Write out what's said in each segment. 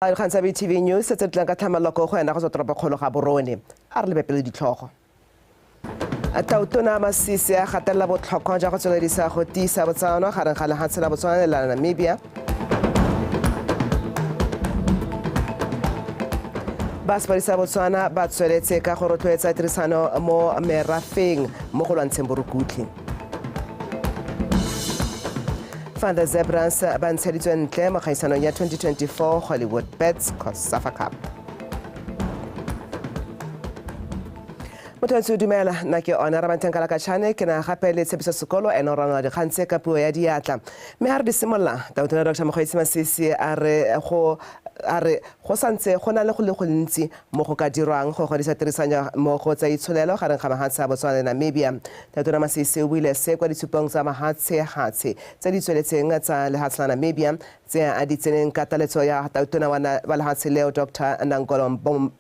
Dikgang tsa BTV News tse di tlang ka tlhamaloko go ena go tswa toropokgolo ga Borone. A re lebepele ditlhogo. Tautona Masisi a gatelela botlhokwa jwa go tsweledisa go tiisa botsalano gareng ga lehatshe la Botswana le la Namibia. Ba sepodisi sa Botswana ba tsweletse ka go rotloetsa tirisano mo merafeng mo go lwantsheng borukutlhi. Fa the Zebras ba ntsheditswe ntle mo kgaisanong ya 2024 Hollywood Bets COSAFA Cup. Motho o dumela, nna ke ona Rabanteng Kalakatšhane, ke na gape le Tshepiso Sekolo, ene o ranola dikgang tse ka puo ya diatla. Mme ga re di simolola, Tautona Dr Mokgweetsi Masisi a re go santse go na le go le gontsi mo go ka dirwang go godisa tirisanyo mo go tsa itsholelo gareng ga mahatshe a Botswana le Namibia. Tautona Masisi o buile se kwa ditshupong tsa mahatshe-hatshe tse di tsweletseng tsa lehatshe la Namibia tse a di tseneng ka taletso ya tautona wa lehatshe leo Dr Nangolo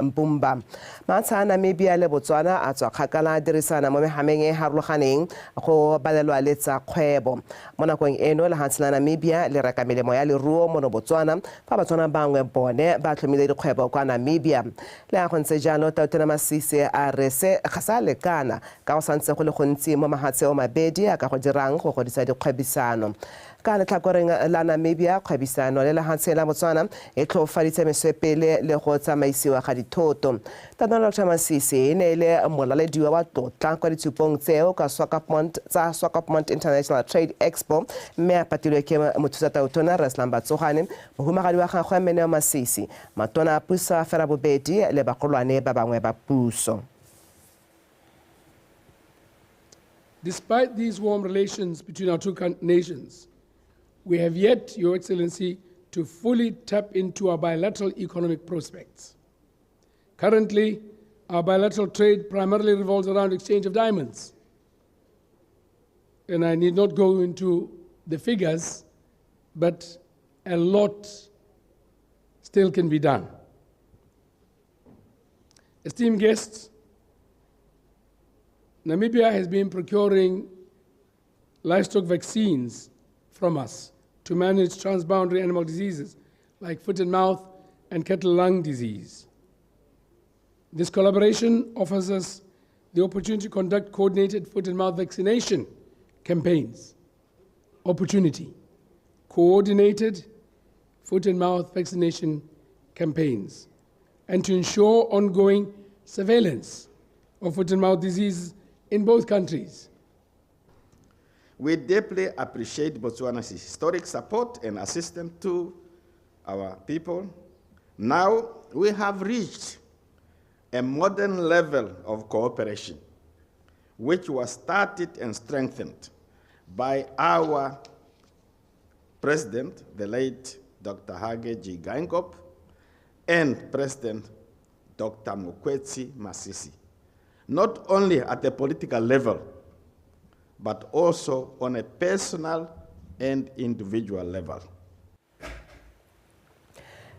Mbumba. Mahatshe a Namibia le Botswana a tswa kgakala a dirisana mo mehameng e harologaneng go balelwa le tsa kgwebo. Mo nakong eno lehatshe la Namibia le reka melemo ya leruo mono Botswana, fa Batswana bangwe bone ba tlhomile dikgwebo kwa Namibia. Le ha go ntse jalo, Tautona Masisi a re se ga sa lekana ka go santse go le gontsi mo mahatshe o mabedi a ka go dirang go godisa dikgwebisano. Ka letlhakoreng la Namibia, kgwebisano le lehatshe la Botswana e tlhofaditse mesepele le go tsamaisiwa ga dithoto. Tautona Dr Masisi e ne e le molalediwa wa tlotla kwa ditshupong tseo ka Swakopmund tsa Swakopmund International Trade Expo, mme a patilwe ke mothusa tautona Reslam Batsogane, mohumagadi wa gagwe Meneo Masisi, matona a puso a fera bobedi le bagolwane ba bangwe ba puso. Despite these warm relations between our two nations, we have yet, Your Excellency, to fully tap into our bilateral economic prospects. Currently, our bilateral trade primarily revolves around exchange of diamonds. And I need not go into the figures, but a lot still can be done. Esteemed guests, Namibia has been procuring livestock vaccines from us to manage transboundary animal diseases like foot and mouth and cattle lung disease. This collaboration offers us the opportunity to conduct coordinated foot and mouth vaccination campaigns. Opportunity. Coordinated foot and mouth vaccination campaigns, and to ensure ongoing surveillance of foot and mouth disease in both countries. We deeply appreciate Botswana's historic support and assistance to our people. Now we have reached a modern level of cooperation, which was started and strengthened by our president, the late Dr. Hage G. Geingob, and President Dr. Mokgweetsi Masisi, not only at the political level, but also on a personal and individual level.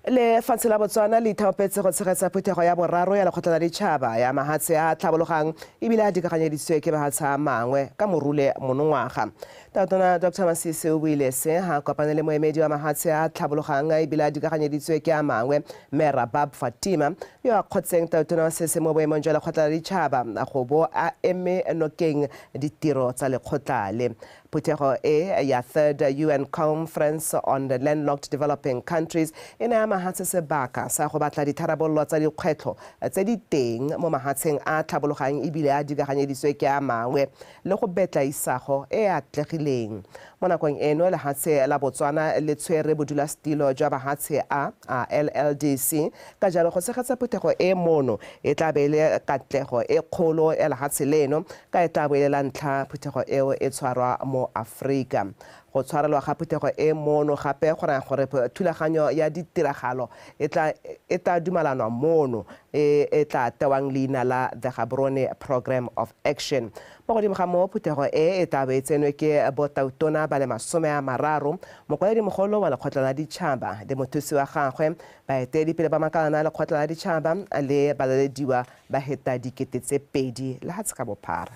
Lefatshe la Botswana le ithaopetse go tshegetsa phuthego ya boraro ya lekgotla la ditšhaba ya mahatshe a tlhabologang ebile a dikaganyeditswe ke mahatshe a mangwe ka morule monongwaga. Tautona Dr Masisi o buile se ha kopane le moemedi wa mahatshe a tlhabologang ebile a dikaganyeditswe ke a mangwe Mme Rabab Fatima, yo a kgotseng Tautona Masisi mo boemong jwa lekgotla la ditšhaba go bo a eme nokeng ditiro tsa lekgotla le. Phuthego e ya Third UN Conference on the Landlocked Developing Countries e naya mahatshe sebaka sa go batla ditharabololo tsa dikgwetlho tse di teng mo mahatsheng a tlhabologang ebile a dikaganyeditswe ke a mangwe le go betla isago e atlegileng. Mo nakong eno lehatshe la Botswana le tshwere bodulasetilo jwa mahatshe a LLDC, ka jalo go tshegetsa phuthego e mono e tla be e le katlego e kgolo ya lehatshe leno ka e tla bo e le la ntlha phuthego eo e tshwarwa mo Afrika. Go tshwarelwa ga phuthego e mono gape go raya gore thulaganyo ya ditiragalo e tla dumalanwa mono e e tla tewang leina la The Gaborone Programme of Action. Mo godimo ga moo, phuthego e e tla bo e tsenwe ke botautona ba le 30, mokwaledimogolo wa lekgotla la ditšhaba le mothusi wa gagwe, baeteledipele ba makalana a lekgotla la ditšhaba le balalediwa ba heta 2000 lehatshe ka bophara.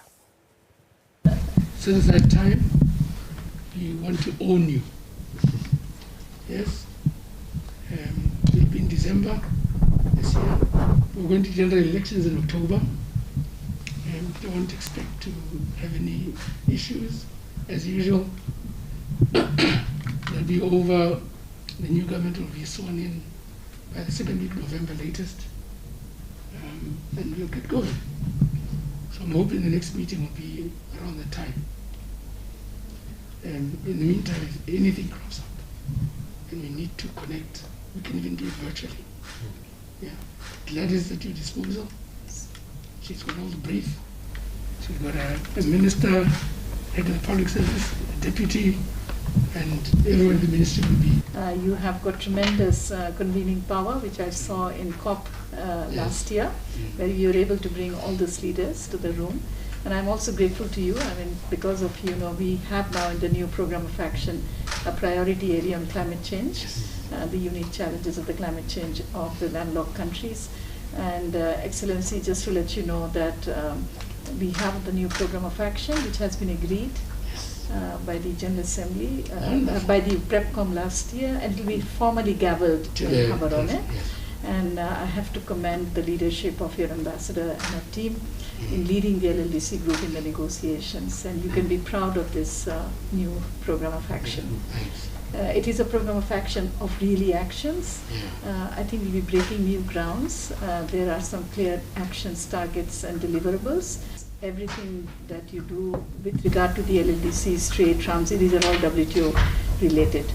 Since that time, we want to own you. Yes, we've been in December this year. We're going to general elections in October, and don't expect to have any issues as usual. They'll be over. The new government will be sworn in by the second week of November latest, and we'll get going. So I'm hoping the next meeting will be around that time. And in the meantime, if anything crops up and we need to connect, we can even do it virtually. Yeah. Gladys is at your disposal. She's got all the brief. She's got a minister, head of the public service, a deputy, and everyone in the ministry will be. You have got tremendous convening power, which I saw in COP last year, where you were able to bring all these leaders to the room. And I'm also grateful to you. I mean, because of you, we have now in the new program of action a priority area on climate change, the unique challenges of the climate change of the landlocked countries. And Excellency, just to let you know that we have the new program of action, which has been agreed by the General Assembly, by the PrepCom last year, and it will be formally gaveled in Gaborone. Yes. And I have to commend the leadership of your ambassador and her team in leading the LLDC group in the negotiations. And you can be proud of this new program of action. Thanks. It is a program of action of really actions. Yeah. I think we'll be breaking new grounds. There are some clear actions, targets, and deliverables. Everything that you do with regard to the LLDCs, trade, transit, these are all WTO related.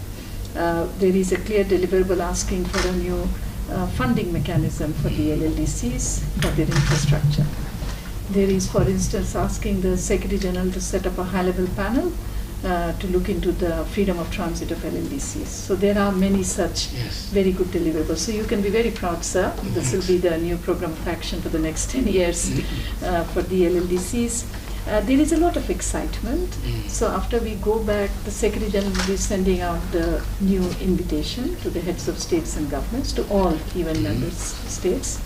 There is a clear deliverable asking for a new funding mechanism for the LLDCs, for their infrastructure. There is, for instance, asking the Secretary General to set up a high-level panel to look into the freedom of transit of LLDCs. So there are many such very good deliverables. So you can be very proud, sir. This will be the new program of action for the next 10 years for the LLDCs. There is a lot of excitement. So after we go back, the Secretary General will be sending out the new invitation to the heads of states and governments, to all UN member states.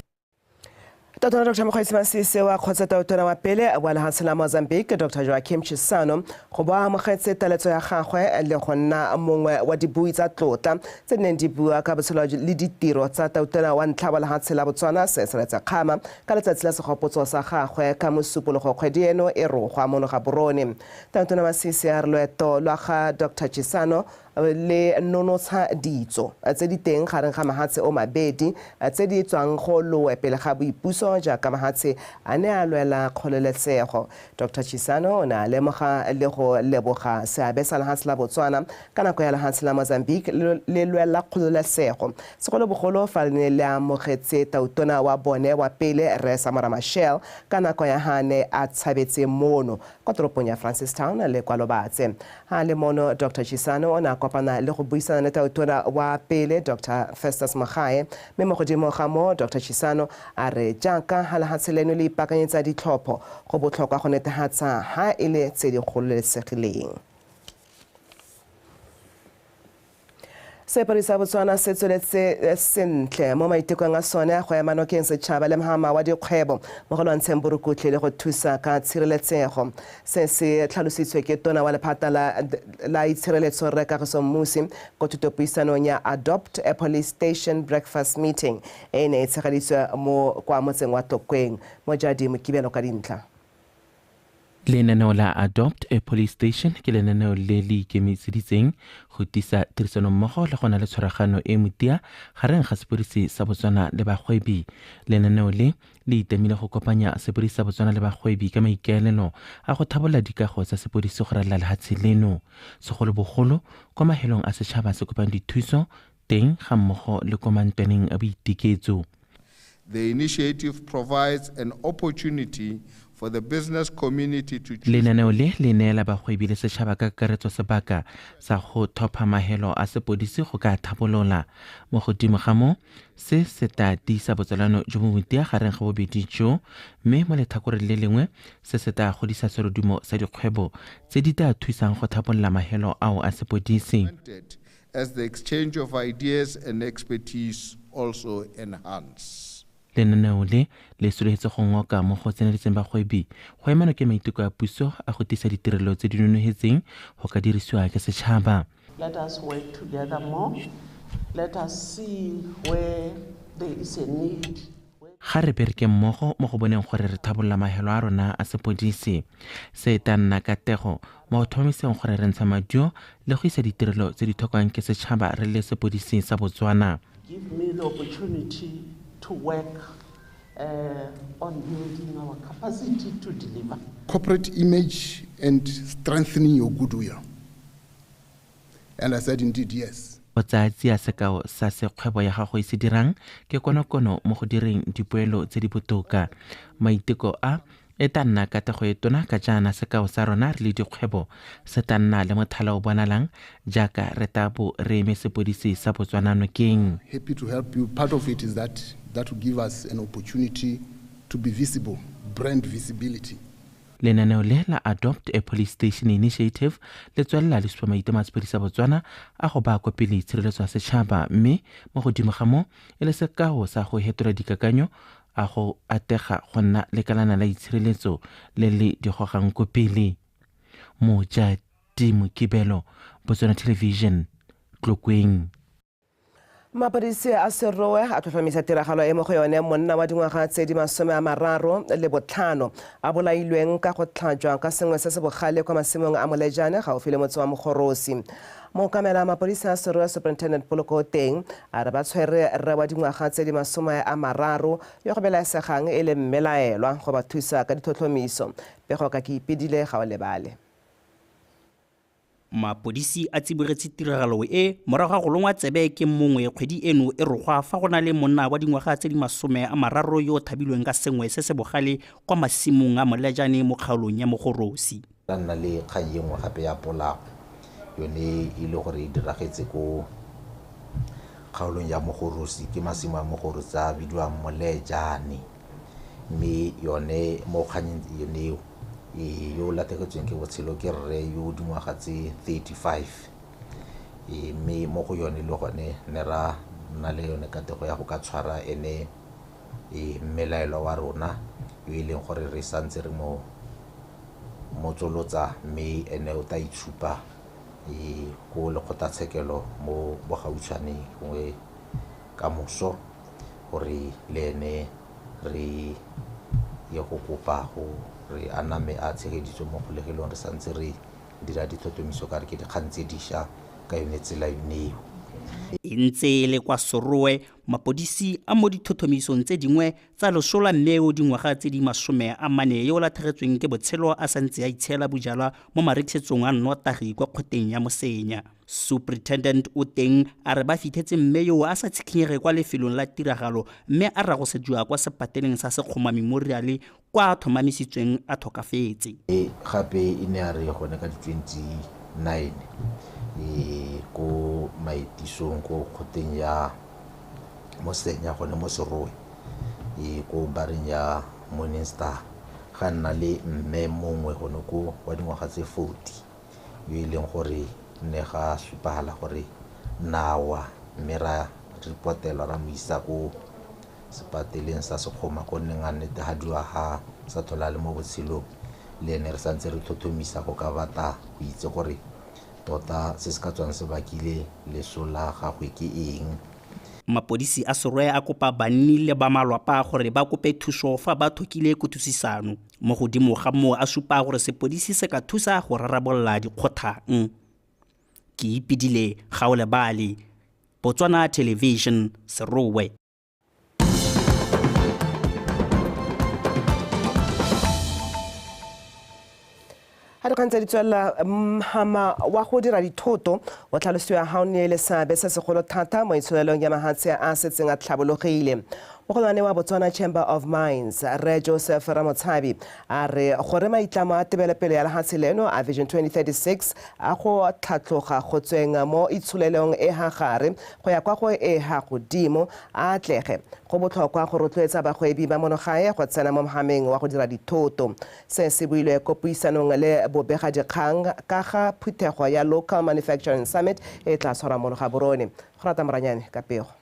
Tautona Dr. Mokgweetsi Masisi wa kgotsa tautona wa pele wa lehatshe la Mozambique Dr. Joaquim Chissano go bo amogetse taletso ya gagwe le go nna mongwe wa dibui tsa tlotla tse di neng di bua ka botshelo le ditiro tsa tautona wa ntlha wa lehatshe la Botswana Seretse Khama ka letsatsi la segopotso sa gagwe ka mosupologo kgwedi eno e rogwa mono Gaborone. Tautona Masisi a re loeto lwa ga Dr. Chissano le nonotsha ditso tse di teng gareng ga mahatshe o mabedi tse di tswang go lowe pele ga boipuso jaaka mahatshe a ne a lwela kgololesego. Dr. Chissano o ne a lemoga le go leboga seabe sa lehatshe la Botswana ka nako ya lehatshe la Mozambique le lwela kgololesego, segolobogolo fa le ne le amogetse tautona wa bone wa pele Rre Samora Machel ka nako ya ha ne a tshabetse mono kwa toropong ya Francistown le kwa Lobatse. Ha le mono Dr. Chissano o ne a kopana le go buisana le tautona wa pele Dr. Festus Mogae, mme mo godimo ga moo Dr. Chissano a re jaaka ha lehatshe leno le ipaakanyetsa ditlhopho go botlhokwa go netefatsa ha e le tse di gololesegileng. Sepodisi sa Botswana se tsweletse sentle mo maitekong a sone a go ema nokeng setšhaba le mohama wa dikgwebo mo go lwantsheng borukutlhi le go thusa ka tshireletsego. Se se tlhalositswe ke tona wa lephata la itshireletso Rre Kagiso Mmusi ko thutopuisanong ya Adopt a Police Station Breakfast Meeting e ne e tshegeditswe mo kwa motseng wa Tlokweng. Mojadi Mokibelo ka dintlha. Lenaneo la Adopt a Police Station ke lenaneo le le ikemiseditseng go tiisa tirisanommogo le go na le tshwaragano e motia gareng ga sepodisi sa Botswana le bagwebi. Lenaneo le le itemile go kopanya sepodisi sa Botswana le bagwebi ka maikaelelo a go thabolla dikago tsa sepodisi go ralala lehatshe leno, segolobogolo kwa mahelong a setšhaba se kopang dithuso teng ga mmogo le ko mantwaneng a boiteketso. The initiative provides an opportunity for the business community to choose. Lenaneo le le neela bagwebi le setšhaba ka kakaretso sebaka sa go thopha mahelo a sepodisi go ka thabolola. Mo godimo ga moo, se se tla tiisa botsalano jo bo motia gareng ga bobedi jo, mme mo letlhakoreng le lengwe se se tla godisa serodumo sa dikgwebo tse di tla thusang go thabolola mahelo ao a sepodisi. As the exchange of ideas and expertise also enhance. Lenaneo le le sologetse go ngoka mo go tseneletseng bagwebi go ema nokeng maiteko a puso a go tiisa ditirelo tse di nonogetseng go ka dirisiwa ke setšhaba. Let us work together more Let us see where there is a need. Ga re bereke mmogo mo go boneng gore re thabolola mahelo a rona a sepodisi. Se e tla nna katego mo go tlhomamiseng gore re ntsha maduo le go isa ditirelo tse di tlhokwang ke setšhaba re le sepodisi sa Botswana. Give me the opportunity to work on building our capacity to deliver. Corporate image and strengthening your goodwill. And I said, indeed, yes. Go tsaya tsia sekao sa se kgwebo ya gago e se dirang ke konokono mo go direng dipoelo tse di botoka. Maiteko a e tla nna katlego e tona ka jaana sekao sa rona re le dikgwebo se tla nna le mothala o bonalang jaaka re tla bo re eme sepodisi sa Botswana nokeng. Happy to help you. Part of it is that that will give us an opportunity to be visible, brand visibility. Lenaneo le la Adopt a Police Station Initiative le tswelela le supa maitlamo a sepodisi sa Botswana a go baya kwa pele tshireletso ya setšhaba mme mo godimo ga moo e le sekao sa go hetola dikakanyo a go atega go nna lekalana la itshireletso le le di gogang ko pele. Mojati Mokibelo, Botswana Television, Tlokweng. Mapodisi a Serowe a tlhotlhomisa tiragalo e mo go yone monna wa dingwaga tse di 35 a bolailweng ka go tlhajwa ka sengwe se se bogale kwa masimong a Molejane gaufi le motse wa Mogorosi. Mookamela mapodisi a Serowe Superintendent Poloko Teng a re ba tshwere rre wa dingwaga tse di 30 yo go belaesegang e le mmelaelwa go ba thusa ka ditlhotlhomiso. Pego ka ke ipedile ga o lebale. Mapodisi a tsibogetse tiragalo e morago ga go longwa tsebe ke mongwe kgwedi eno e rogwa fa go na le monna wa dingwaga tse di 30 yo o thabilweng ka sengwe se se bogale kwa masimong a Molejane mo kgaolong ya Mogorosi. Ra nna le kgang e nngwe gape ya polao, yone e le gore e diragetse ko kgaolong ya Mogorosi, ke masimo a Mogorosi a bidiwang Molejane, mme yone mo kganyeng yone eo yo o latlhegetsweng ke botshelo ke rre yo dingwaga tse 35, mme mo go yone le gone ne ra nna le yone katego ya go ka tshwara ene mmelaelwa wa rona yo e leng gore re santse re mo motsolotsa, mme ene o tla itshupa ko lekgotlatshekelo mo bogautshwaneng gongwe ka moso gore le ene re ye go kopa go re a name a tshegeditswe mo kgolegelong. Re santse re dira ditlhotlhomiso ka re ke dikgang tse dišwa ka yone tsela yone eo. E ntse e le kwa Serowe, mapodisi a mo ditlhotlhomisong tse dingwe tsa loso la mme o dingwaga tse di 40 yo o latlhegetsweng ke botshelo a santse a itshela bojalwa mo marekisetsong a nnotagi kwa kgoteng ya Mosenya. Superintendent o teng a re ba fitlhetse mme yo a sa tshikhinyege kwa lefelong la tiragalo mme a ragosediwa kwa sepateleng sa Sekgoma Memorial kwa a tlhomamisitsweng a tlhokafetse. Gape e ne a re gone ka di 29 ko maitisong ko kgoteng ya Mosenya gone mo Serowe, ko bareng ya Morning Star, ga nna le mme mongwe gone ko wa dingwaga tse 40 yo e leng gore ne ga supagala gore nawa, mme ra reportelwa ra mo isa ko sepateleng sa Sekgoma ko neng a netefadiwa ga sa tlhola le mo botshelong. Le ene re santse re tlhotlhomisa go ka batla go itse gore tota se se ka tswang se bakile leso la gagwe ke eng. Mapodisi a Serowe a kopa banni le ba malwapa gore ba kope thuso fa ba tlhokile kutlwisisano. Mo godimo ga moo a supa gore sepodisi se ka thusa go rarabolola dikgotlhang. Ke ipedile Gaolebale, Botswana Television, Serowe. Ga dikgang tse di tswelela, mhama wa go dira dithoto o tlhalosiwa ga o neele seabe se segolo thata mo itsholelong ya mahatshe a setseng a tlhabologile. Mogolwane wa Botswana Chamber of Mines, Rre Joseph Ramotshabi, a re gore maitlamo a tebelopele ya lehatshe leno a Vision 2036 a go tlhatlhoga go tsweng mo itsholelong e ha gare go ya kwa go e ha godimo a atlege. Go botlhokwa go rotloetsa bagwebi ba monogae go tsena mo mohameng wa go dira dithoto. Se se builwe ko puisanong le bobegadikgang ka ga phuthego ya Local Manufacturing Summit e tla tshwarwang mono Gaborone. Go rata Moranyane ka pego.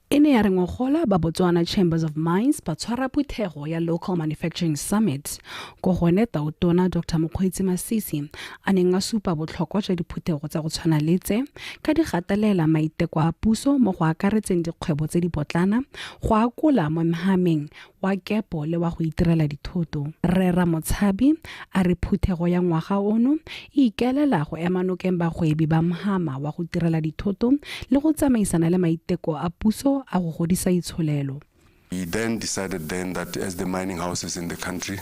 E ne ya re ngogola ba Botswana Chambers of Mines ba tshwara phuthego ya Local Manufacturing Summit, ko gone Tautona Dr Mokgweetsi Masisi a neng a supa botlhokwa jwa diphuthego tsa go tshwana le tse ka di gatelela maiteko a puso mo go akaretseng dikgwebo tse dipotlana go akola mo mhameng wa kepo le wa go itirela dithoto. Rre Ramotshabi a re phuthego ya ngwaga ono e ikaelela go ema nokeng bagwebi ba mhama wa go tirela dithoto le go tsamaisana le maiteko a puso a go godisa itsholelo. We then decided then that as the mining houses in the country,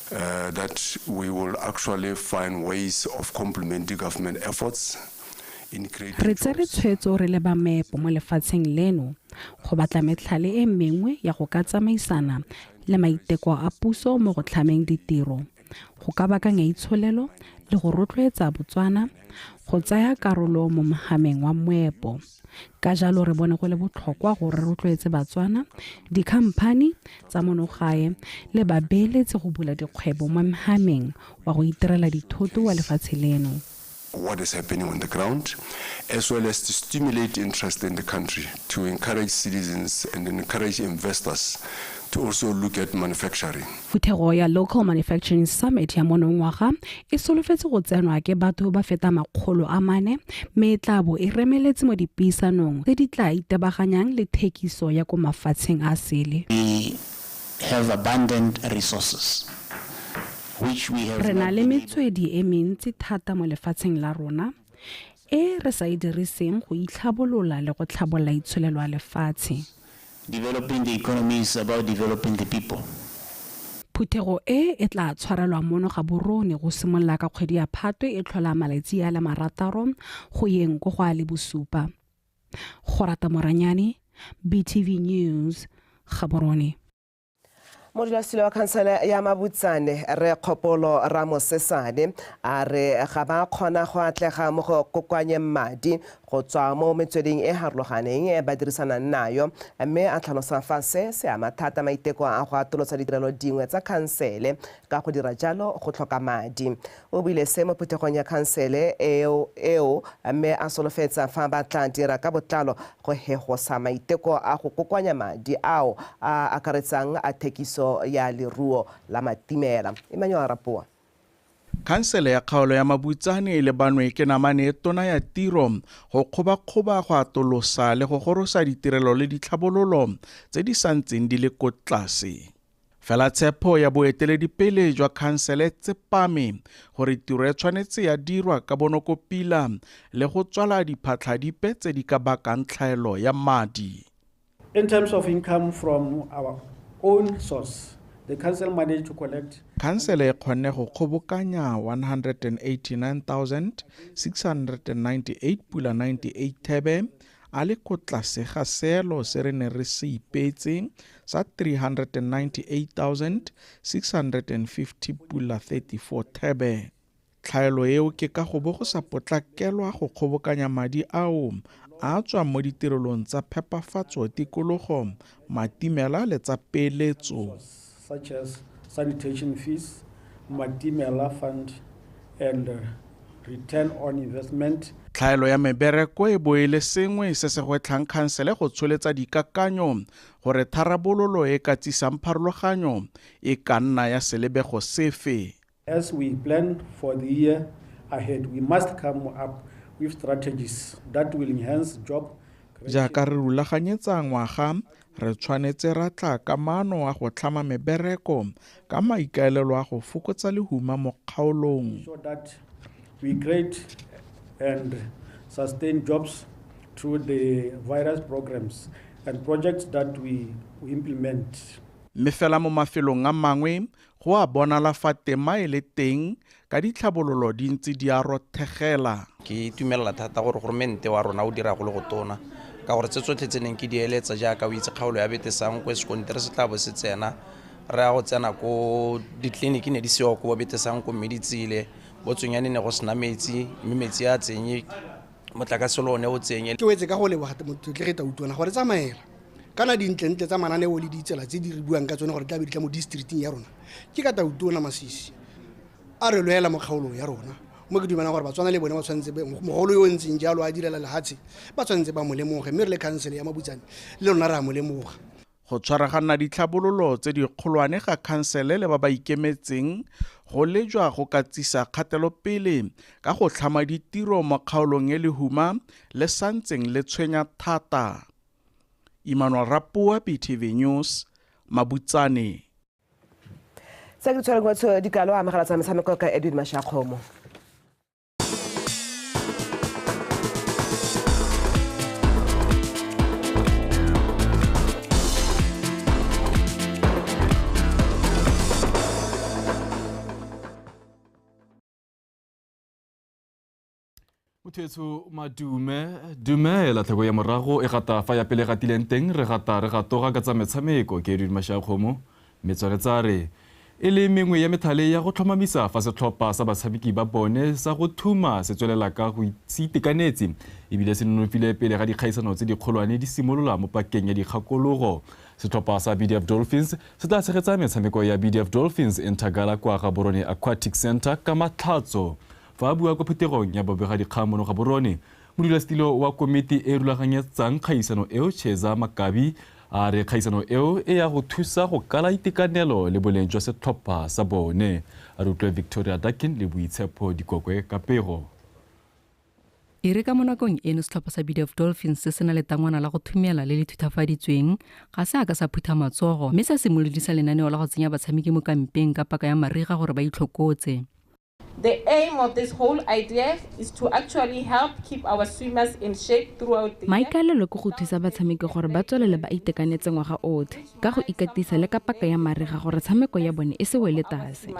that we will actually find ways of complementing government efforts in creating Re tsere tshwetso re le ba meepo mo lefatsheng leno go batla metlhale e mengwe ya go ka tsamaisana le maiteko a puso mo go tlhameng ditiro, go ka bakanya itsholelo le go rotloetsa Botswana go tsaya karolo mo mohameng wa moepo. Ka jalo re bone go le botlhokwa gore re rotloetse Batswana, dikhamphani tsa monogae le babeeletsi go bula dikgwebo mo mohameng wa go itirela dithoto wa lefatshe leno. What is happening on the ground, as well as to stimulate interest in the country, to encourage citizens and encourage investors to also look at manufacturing. Phuthego ya Local Manufacturing Summit ya monongwaga e solofetse go tsenwa ke batho ba feta 400, mme e tla bo e remeletse mo dipuisanong tse di tla itebaganyang le thekiso ya ko mafatsheng a sele. We have abundant resources, which we have Re na not le been able metswedi e mentsi thata mo lefatsheng la rona e re sa e diriseng go itlhabolola le go tlhabolola itsholelo ya lefatshe. Developing the economy is about developing the people. Phuthego e e tla tshwarelwa mono Gaborone go simolola ka kgwedi ya Phatwe e tlhola malatsi a le 6 go yeng ko go a le 7. Gorata Moranyane, BTV News, Gaborone. Modulasetulo wa khansele ya Mabutsane Rre Kgopolo Ramosesane a re ga ba kgona go atlega mo go kokoanyeng madi go tswa mo metsweding e harologaneng e ba dirisanang nayo, mme a tlhalosa fa se se ama thata maiteko a go atolosa ditirelo dingwe tsa khansele ka go dira jalo go tlhoka madi. O buile se mo phuthegong ya khansele eo mme a solofetsa fa ba tla dira ka botlalo go hegosa maiteko a go kokoanya madi ao a akaretsang a thekiso ya leruo la matimela. Emmanuel Rapoa. Khansele ya kgaolo ya Mabutsane e lebanwe ke namane e tona ya tiro go kgobakgoba go atolosa le go gorosa ditirelo le ditlhabololo tse di santseng di le ko tlase. Fela tshepo ya boeteledipele jwa khansele tsepame gore tiro e tshwanetse ya dirwa ka bonokopila le go tswala diphatlha dipe tse di ka bakang tlhaelo ya madi. In terms of income from our own source, the council managed to collect. Khansele e kgonne go kgobokanya 189,698 pula 98 thebe a le ko tlase ga seelo se re neng re se ipeetse sa 398,650 pula 34 thebe. Tlhaelo eo ke ka go bo go sa potlakelwa go kgobokanya madi ao a tswang mo ditirelong tsa phepafatso tikologo, matimela le tsa peeletso. Such as sanitation fees, Matimela fund and return on investment. Tlhaelo ya mebereko e bo e le sengwe se se gwetlhang khansele go tsholetsa dikakanyo gore tharabololo e ka tsisang pharologanyo e ka nna ya selebego sefe. As we plan for the year ahead, we must come up with strategies that will enhance job creation. Jaaka re rulaganyetsa ngwaga, re tshwanetse ra tla ka maano a go tlhama mebereko ka maikaelelo a go fokotsa lehuma mo kgaolong. So that we create and sustain jobs through the various programs and projects that we implement. Mme fela mo mafelong a mangwe go a bonala fa tema e le teng ka ditlhabololo di ntse di a rothegela. Ke itumelela thata gore goromente wa rona o dira go le go tona ka gore tse tsotlhe tse neng ke di eletsa jaaka o itse kgaolo ya Betesankwe sekontere se tla bo se tsena, re ya go tsena ko ditleliniki ne di seo ko bo Betesankwe mme di tsile, bo Tsonyane ne go sena metsi mme metsi a tsenye, motlakase le one o tsenye. Ke wetse ka go leboga motlotlegi Tautona gore tsamaela kana dintlentle tsa mananeo le ditsela tse di re buang ka tsone gore tla be di tla mo districting ya rona. Ke ka Tautona Masisi a re lwela mo kgaolong ya rona Mo ke dumelang gore Batswana le bone ba tshwanetse mogolo yo o ntseng jalo a direla lehatshe ba tshwanetse ba mo lemoge, mme re le khansele ya Mabutsane le rona re a mo lemoga. Go tshwaragana ditlhabololo tse dikgolwane ga khansele le ba ba ikemetseng go lejwa go ka tsisa kgatelopele ka go tlhama ditiro mo kgaolong e lehuma le santseng le tshwenya thata. Emmanuel Rapoa, BTV News, Mabutsane. Tse ke tshwereng go dikalo a amogela tsa metshameko ka Edwin Mashakgomo. Motho madume dumela tlhako ya morago e gata fa ya pele gatileng teng re gata re gatoga ka tsa metshameko ke Edwin Mashakgomo. Metsware tsa re e le mengwe ya methale ya go tlhomamisa fa setlhopha sa batshameki ba bone sa go thuma se tswelela ka go itekanetse ebile se nonofile pele ga dikgaisano tse dikgolwane di simolola mo pakeng ya dikgakologo. Setlhopha sa BDF Dolphins se tla tshegetsa metshameko ya BDF Dolphins Intergala kwa Gaborone Aquatic Center ka Matlhatso. Fa a bua kwa phuthegong ya bobegadikgang mono Gaborone, modulasetilo wa komiti e rulaganyetsang kgaisano eo Cheza Makabi a re kgaisano eo e ya go thusa go kala itekanelo le boleng jwa setlhopha sa bone. A re utlwe Victoria Dakin le Boitshepo Dikokwe ka pego. E re ka mo nakong eno setlhopha sa BDF Dolphins se se na le tangwana la go thumela le le thuthafaditsweng ga se a ka sa phutha matsogo mme sa simolodisa lenaneo la go tsenya batshameki mo kampeng ka paka ya mariga gore ba itlhokotse. The aim of this whole idea is to actually help keep our swimmers in shape throughout the year. Maikaelelo ke go thusa batshameki gore ba tswelele ba itekanetse ngwaga otlhe ka go ikatisa le ka paka ya mariga gore tshameko ya bone e se wele tlase.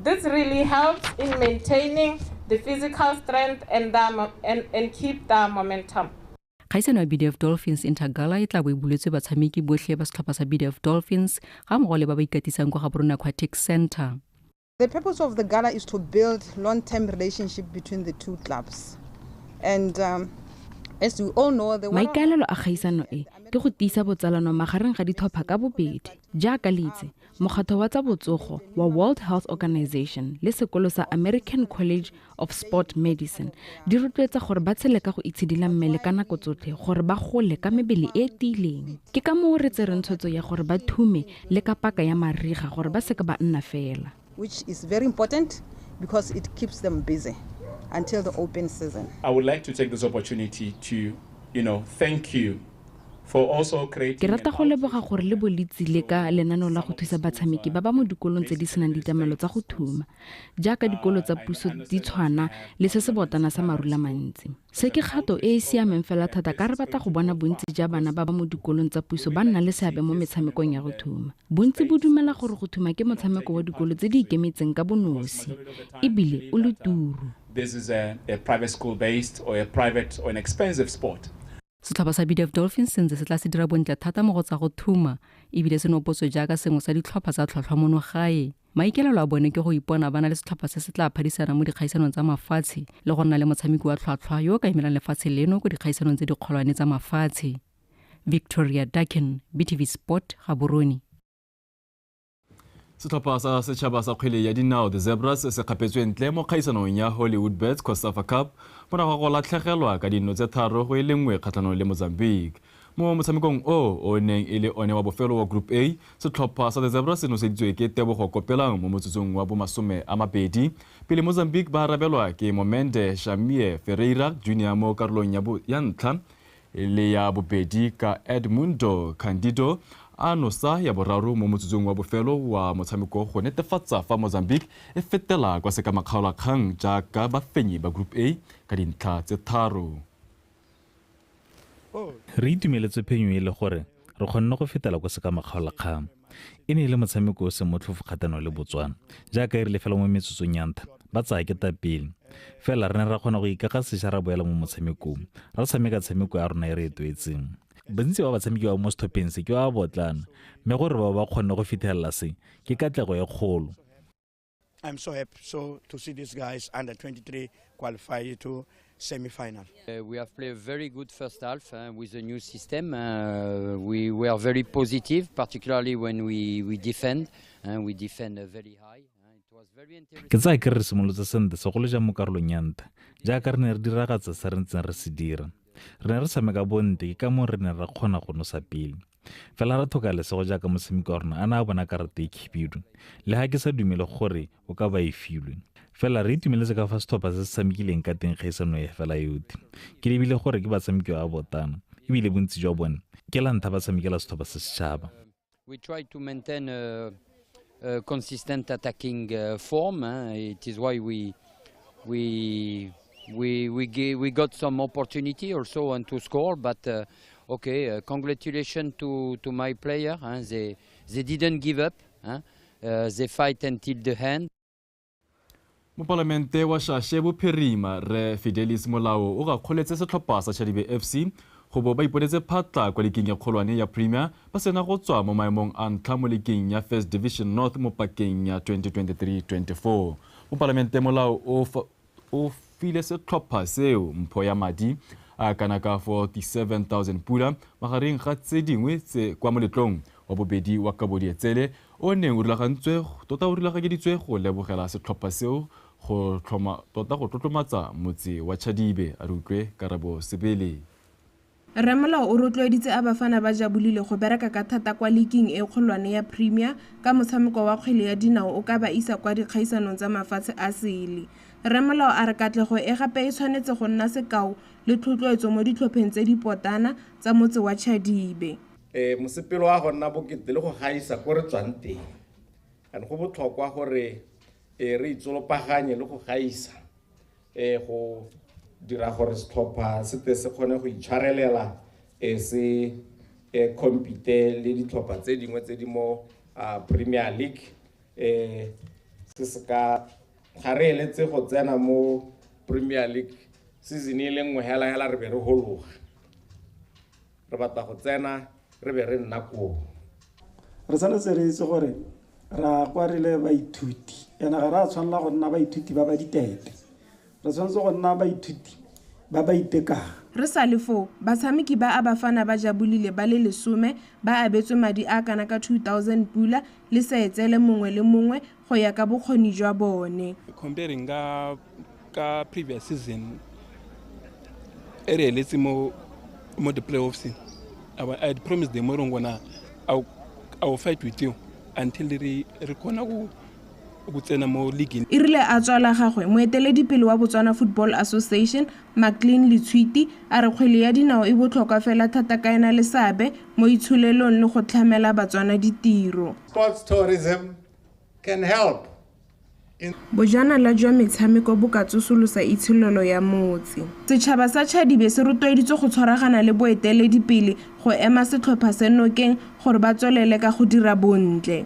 This really helps in maintaining the physical strength and keep the momentum. Kgaisano ya BDF Dolphins Intergala e tla bo e buletswe batshameki botlhe ba setlhopha sa BDF Dolphins ga mmogo le ba ba ikatisang kwa Gaborone Aquatic Center. The purpose of the gala is to build long-term relationship between the two clubs. And as we all know, the Maikaelelo a kgaisano e ke go tiisa botsalano magareng ga ditlhopha ka bobedi. Jaaka le itse, mokgatho wa tsa botsogo wa World Health Organization le sekolo sa American College of Sport Medicine di rotloetsa gore ba tshele ka go itshidila mmele ka nako tsotlhe gore ba gole ka mebele e tiileng. Ke ka moo re tsereng tshwetso ya gore ba thume le ka paka ya mariga gore ba seka ba nna fela. Which is very important because it keeps them busy until the open season. I would like to take this opportunity to, thank you for also creating. Ke rata go leboga gore le bolitse le ka lenaneo la go thusa batshameki ba ba mo dikolong tse di senang ditlamelo tsa go thuma, jaaka dikolo tsa puso di tshwana le se se botana sa marula mantsi. Se ke kgato e e siameng fela thata ka re batla go bona bontsi ja bana ba ba mo dikolong tsa puso ba nna le seabe mo metshamekong ya go thuma. Bontsi bo dumela gore go thuma ke motshameko wa dikolo tse di ikemetseng ka bonosi ebile o le turu. This is a private school based or a private or an expensive sport. Setlhopha sa BDF Dolphins se ntse se tla se dira bontle thata mo go tsa go thuma ebile se nopotswe jaaka sengwe sa ditlhopha tsa tlhwatlhwa mono gae. Maikaelelo a bone ke go ipona ba na le setlhopha se se tla phadisanang mo dikgaisanong tsa mafatshe le go nna le motshameki wa tlhwatlhwa yo o ka emelang lefatshe leno ko dikgaisanong tse dikgolwane tsa mafatshe. Victoria Dakin, BTV Sport, Gaborone. Setlhopha sa setšhaba sa kgwele ya dinao The Zebras se kgapetswe ntle mo kgaisanong ya Hollywood Bets COSAFA Cup morago ga go latlhegelwa ka dino tse 3-1 kgatlhanong le Mozambique. Mo motshamekong o neng e le one wa bofelo wa Group A, setlhopha sa The Zebras se noseditswe ke Tebogo Kopelang mo motsotsong wa bo 20 pele Mozambique ba arabelwa ke Momende Shamie Ferreira Junior mo karolong ya ntlha le ya bobedi ka Edmundo Candido a nosa ya boraro mo motsotsong wa bofelo wa motshameko go netefatsa fa Mozambique e fetela kwa sekamakgaolakgang jaaka bafenyi ba Group A ka dintlha tse 3. Re itumeletse phenyo e le gore re kgonne go fetela kwa sekamakgaolakgang. E ne e le motshameko o se motlhofo kgatlhanong le Botswana, jaaka e rile fela mo metsotsong ya ntlha ba tsaya ketapele. Fela re ne ra kgona go ikaga sešwa ra boela mo motshamekong, ra tshameka tshameko ya rona e re e tlwaetseng. Bontsi ba batshameki ba mo setlhopheng se ke ba botlana, mme gore ba kgonne go fitlhelela se ke katlego e kgolo. I'm so happy to see these guys under 23 qualify to semi-final. We have played a very good first half with the new system. We were very positive, particularly when we defend. We defend very high. Ke tsaya ke re re simolotse sentle segolo jang mo karolong ya ntlha jaaka re ne re diragatsa se re ntseng re se dira. Re ne re tshameka bontle ke ka moo re neng ra kgona go nosa pele. Fela ra tlhoka lesego jaaka motshameki wa rona a ne a bona karata e khibidu. Le ha ke sa dumele gore o ka ba e filwe. Fela re itumeletse ka fa setlhopha se se tshamekileng ka teng kgaisano e fela yotlhe. Ke lebile gore ke batshameki ba botana ebile bontsi jwa bone ke la ntlha ba tshamekela setlhopha se setšhaba. We try to maintain a consistent attacking form. It is why we got some opportunity also and to score, but okay, congratulations to my player. They didn't give up. They fight until the end. Mopalamente wa Shashe Bophirima Rre Fidelis Molao o gakgoletse setlhopha sa Chadibe FC go bo ba iponetse phatla kwa liking ya kgolwane ya Premier ba sena go tswa mo maemong a ntlha mo liking ya First Division North mo pakeng ya 2023-24. Mopalamente Molao o file setlhopha seo mpho ya madi a kana ka 47,000 pula magareng ga tse dingwe tse kwa moletlong wa bobedi wa Kabodietsele o neng o rulagantswe tota o rulaganyeditswe go lebogela setlhopha seo go tlhoma tota go tlotlomatsa motse wa Chadibe. A re utlwe Karabo Sebele. Rre Molao o rotloeditse a bafana ba Jabulile go bereka ka thata kwa liking e kgolwane ya Premier ka motshameko wa kgwele ya dinao o ka ba isa kwa dikgaisanong tsa mafatshe a sele. Rre Molao a re katlego e gape e tshwanetse go nna sekao le tlotloetso mo ditlhopheng tse di potana tsa motse wa Chadibe. Mosepelo wa go nna bokete le go gaisa ko re tswang teng. And go botlhokwa gore re itsolopaganye le go gaisa go dira gore setlhopha se te se kgone go itshwarelela se compete le ditlhopha tse dingwe tse di mo Premier League. Se se ka ga re eletse go tsena mo Premier League season e le nngwe hela hela re be re hologa. Re batla go tsena re be re nna koo. Re tshwanetse re itse gore ra kwa re le baithuti, ene ga re a tshwanela go nna baithuti ba ba ditete. Re tshwanetse go nna baithuti ba ba itekang. Re sa le foo, batshameki ba a bafana ba Jabulile ba le 10 ba abetswe madi a kana ka 2,000 pula le seetsele mongwe le mongwe go ya ka bokgoni jwa bone. Comparing ka previous season, e re eletse mo the playoffs. I had promised them gore I will fight with you until re kgona go tsena mo league. E rile a tswa la gagwe, moeteledipele wa Botswana Football Association Maclean Letshwiti a re kgwele ya dinao e botlhokwa fela thata ka ena le seabe mo itsholelong le go tlhamela Batswana ditiro. Sports tourism can help. Bojanala jwa metshameko bo ka tsosolosa itsholelo ya motse. Setšhaba sa Chadibe se rotloeditswe go tshwaragana le boeteledipele go ema setlhopha se nokeng gore ba tswelele ka go dira bontle.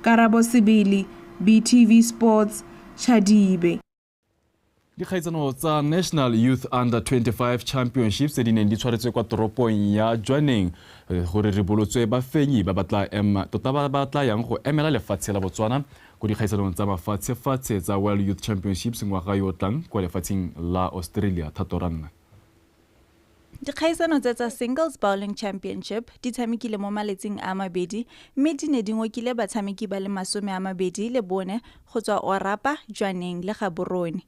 Karabo Sebele, BTV Sports, Chadibe. Dikgaisano tsa National Youth Under 25 Championships tse di neng di tshwaretswe kwa toropong ya Jwaneng gore re bolotswe bafenyi ba batla ema tota ba batla yang go emela lefatshe la Botswana ko dikgaisanong tsa mafatshe-fatshe tsa World Youth Championships ngwaga yo tlang kwa lefatsheng la Australia. Thato Ranna. Dikgaisano tse tsa Singles Bowling Championship di tshamekile mo maletsing a mabedi mme di ne di ngokile batshameki ba le 24 go tswa Orapa, Jwaneng le Gaborone.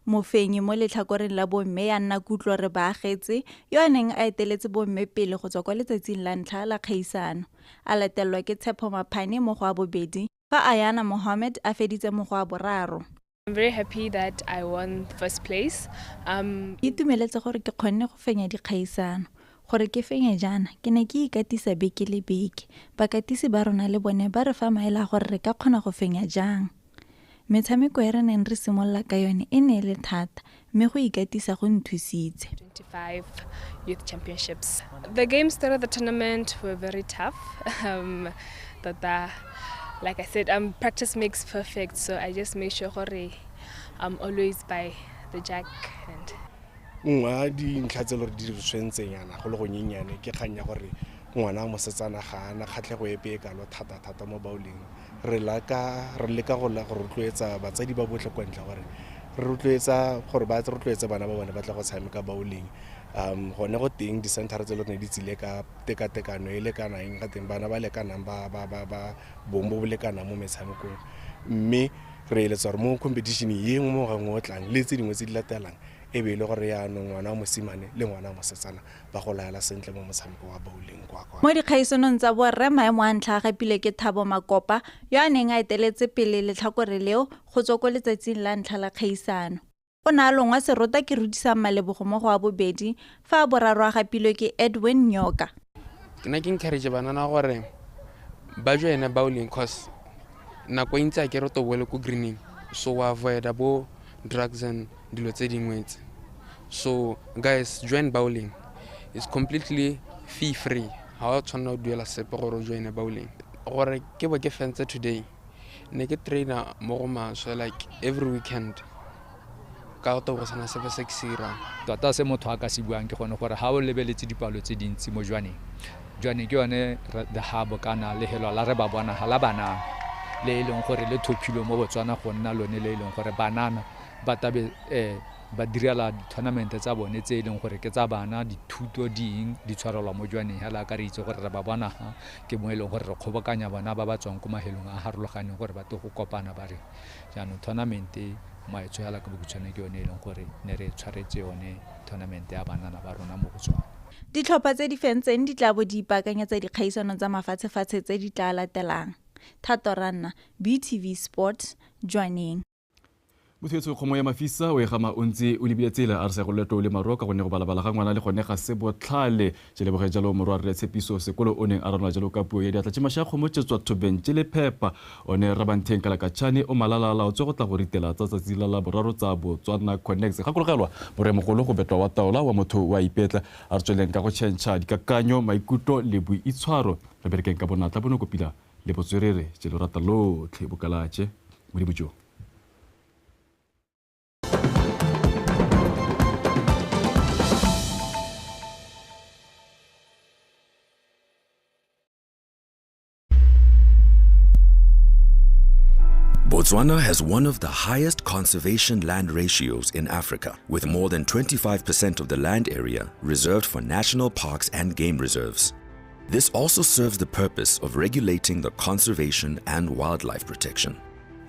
Mofenyi mo letlhakoreng la bomme ya nna Kutlo re baagetse yo a neng a eteletse bomme pele go tswa kwa letsatsing la ntlha la kgaisano, a latelwa ke Tshepo Maphane mo go a bobedi fa Ayana Mohammed a feditse mo go a boraro. I'm very happy that I won first place. Ke itumeletse gore ke kgonne go fenya dikgaisano. Gore ke fenye jaana, ke ne ke ikatisa beke le beke. Bakatisi ba rona le bone ba re fa maele a gore re ka kgona go fenya jang. Metshameko e re neng re simolola ka yone e ne e le thata, mme go ikatisa go nthusitse. 25 Youth Championships. The games started the tournament were very tough. Like I said, practice makes perfect, so I just make sure gore I'm always by the jack. And nngwe ya dintlha tse le gore di re tshwentseng yana go le gonyenyane ke kgang ya gore ngwana wa mosetsana ga ana kgatlhego epe e kalo thata-thata mo bowling. Re leka go rotloetsa batsadi ba botlhe kwa ntle gore re rotloetsa gore ba rotloetse bana ba bone ba tla go tshameka bowling. Gone go teng di-center tse le ne di tsile ka tekatekano e lekanang ga teng bana ba lekanang ba bong bo bo lekanang mo metshamekong, mme Re eletsa gore mo competition ye nngwe mo gangwe o tlang le tse dingwe tse di latelang e be e le gore yaanong ngwana wa mosimane le ngwana wa mosetsana ba go laela sentle mo motshameko wa bowling kwa kwa. Mo dikgaisanong tsa borre maemo a ntlha a gapilwe ke Thabo Makopa yo a neng a eteletse pele letlhakore leo go tswa ko letsatsing la ntlha la kgaisano. O ne a longwa serota ke Rudisang Malebogo mo go a bobedi fa a boraro a gapilwe ke Edwin Nyoka. Ke ne ke encourage banana gore ba joine bowling cause nako e ntsi a ke re tobole ko greening, so wa avoida bo drugs and dilo tse dingwe tse. So guys, join bowling, it's completely fee free, ga o tshwanela go duela sepe gore o joine bowling. Gore ke bo ke fentse today, ne ke trainer mo go maswe like every weekend ka go tobo sana sepe se ke se irang. Tota se motho a ka se buang ke gone gore ga o lebeletse dipalo tse dintsi mo Jwaneng, Jwaneng ke yone the hub kana lefelo la re ba bona ga la banana le e leng gore le thophilwe mo Botswana go nna lone le e leng gore banana ba tabe ba direla di-tournament tsa bone tse e leng gore ke tsa bana, dithuto ding di tshwarelwa mo Jwaneng. Hela ka re itse gore re ba bona ga ke mo e leng gore re kgobokanya bona ba ba tswang ko mafelong a harologaneng gore ba tle go kopana ba re jaanong tournament maetsho hela ka bokhutshwane ke yone e leng gore ne re tshwaretse yone tournament ya banana ba rona mo Botswana. Ditlhopha tse di fentseng di tla bo di ipaakanyetsa dikgaisano tsa mafatshefatshe tse di tla latelang. Thato Ranna, BTV Sport, Jwaneng. Motho kgomo ya mafisa o e gama o ntse o lebile tsela a re sa go leto le maro ka gonne go balabala ga ngwana le gone ga se botlhale. Je leboge jalo morwa re Tshepiso Sekolo o neng a ranwa jalo ka puo ya diatla tše masha kgomo tše tswa thobeng tše le phepa one Rabantheng Kalakatšhane o malalala o tswe go tla go ritela tsa tsatsi la la boraro tsa Botswana Connects. Gakologelwa moremogolo go betlwa wa taola wa motho wa ipetla a re tsweleng ka go tšhentšha dikakanyo maikutlo le boitshwaro re berekeng ka bonatla bonokopila le botswerere tše lo rata lotlhe bokalatše modimo jo. Botswana has one of the highest conservation land ratios in Africa, with more than 25% of the land area reserved for national parks and game reserves. This also serves the purpose of regulating the conservation and wildlife protection.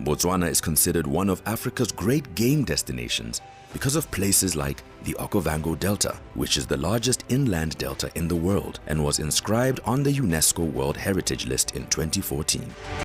Botswana is considered one of Africa's great game destinations because of places like the Okavango Delta, which is the largest inland delta in the world and was inscribed on the UNESCO World Heritage List in 2014.